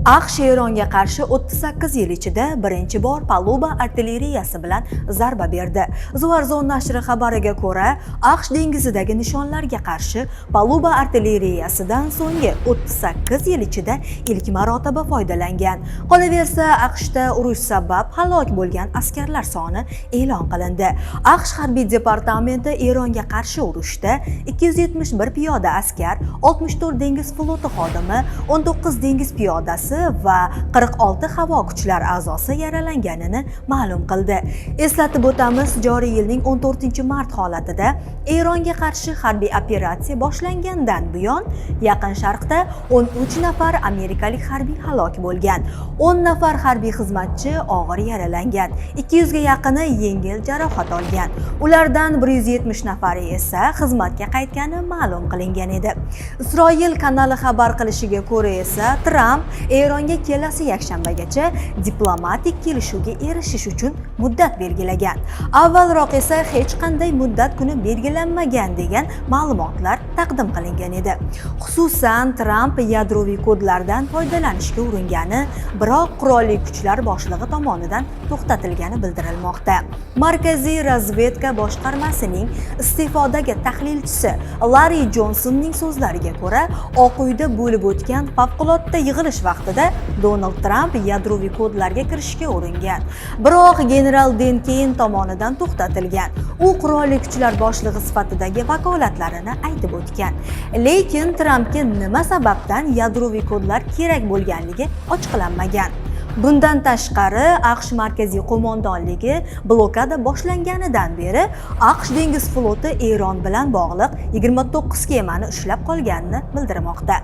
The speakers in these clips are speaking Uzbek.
AQSh Eronga qarshi 38 yil ichida birinchi bor paluba artilleriyasi bilan zarba berdi. The Warzone nashri xabariga ko'ra, AQSh dengizidagi nishonlarga qarshi paluba artilleriyasidan so'nggi 38 yil ichida ilk marotaba foydalangan. Qolaversa, AQShda urush sabab halok bo'lgan askarlar soni e'lon qilindi. AQSh harbiy departamenti Eronga qarshi urushda 271 piyoda askar, 64 dengiz floti xodimi, 19 dengiz piyodasi va 46 havo kuchlari a'zosi yaralanganini ma'lum qildi. Eslatib o'tamiz, joriy yilning 14-mart holatida Eronga qarshi harbiy operatsiya boshlangandan buyon Yaqin Sharqda 13 nafar amerikalik harbiy halok bo'lgan, 10 nafar harbiy xizmatchi og'ir yaralangan, 200 ga yaqini yengil jarohat olgan. Ulardan 170 nafari esa xizmatga qaytgani ma'lum qilingan edi. Isroil kanali xabar qilishiga ko'ra esa, Tramp Eronga kelasi yakshanbagacha diplomatik kelishuvga erishish uchun muddat belgilagan. Avvalroq esa hech qanday muddat kuni belgilanmagan degan ma'lumotlar taqdim qilingan edi. Xususan, Tramp yadroviy kodlardan foydalanishga uringani, biroq qurolli kuchlar boshlig'i tomonidan to'xtatilgani bildirilmoqda. Markaziy razvedka boshqarmasining iste'fodagi tahlilchisi Larri Jonsonning so'zlariga ko'ra, Oq Uyda bo'lib o'tgan favqulodda yig'ilish vaqtida Donald Tramp yadroviy kodlarga kirishga uringan. Biroq general Den Keyn tomonidan to'xtatilgan. U qurolli kuchlar boshlig'i sifatidagi vakolatlarini aytib o'tgan. Lekin Trampga nima sababdan yadroviy kodlar kerak bo'lganligi ochiqlanmagan. Bundan tashqari, AQSh markaziy qo'mondonligi blokada boshlanganidan beri AQSh dengiz floti Eron bilan bog'liq 29 kemani ushlab qolganini bildirmoqda.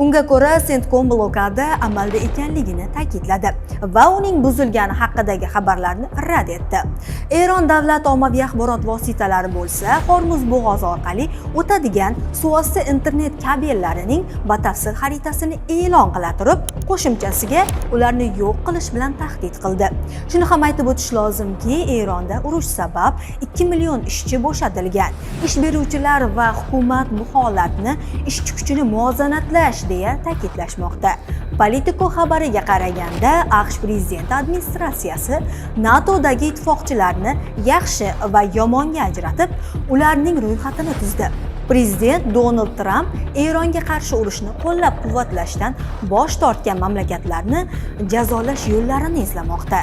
Unga ko'ra, CENTCOM blokada amalda ekanligini ta'kidladi va uning buzilgani haqidagi xabarlarni rad etdi. Eron davlat ommaviy axborot vositalari bo'lsa, Hormuz bo'g'ozi orqali o'tadigan suvosti internet kabellarining batafsil xaritasini e'lon qila turib, qo'shimchasiga ularni yo'q qilish bilan tahdid qildi. Shuni ham aytib o'tish lozimki, Eronda urush sabab 2 million ishchi bo'shatilgan. Ish beruvchilar va hukumat bu holatni ishchi kuchini muvozanatlash deya ta'kidlashmoqda. Politico xabariga qaraganda, AQSh prezidenti administratsiyasi NATOdagi ittifoqchilarni yaxshi va yomonga ajratib, ularning ro'yxatini tuzdi. Prezident Donald Tramp Eronga qarshi urushni qo'llab-quvvatlashdan bosh tortgan mamlakatlarni jazolash yo'llarini izlamoqda.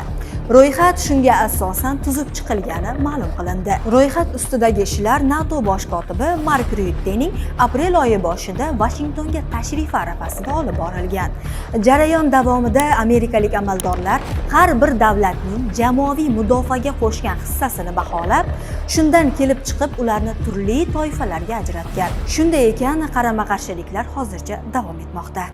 Ro'yxat shunga asosan tuzib chiqilgani ma'lum qilindi. Ro'yxat ustidagi ishlar NATO bosh kotibi Mark Ryuttening aprel oyi boshida Vashingtonga tashrifi arafasida olib borilgan. Jarayon davomida amerikalik amaldorlar har bir davlatning jamoaviy mudofaaga qo'shgan hissasini baholab, shundan kelib chiqib ularni turli toifalarga ajratgan. Shunday ekan, qarama-qarshiliklar hozircha davom etmoqda.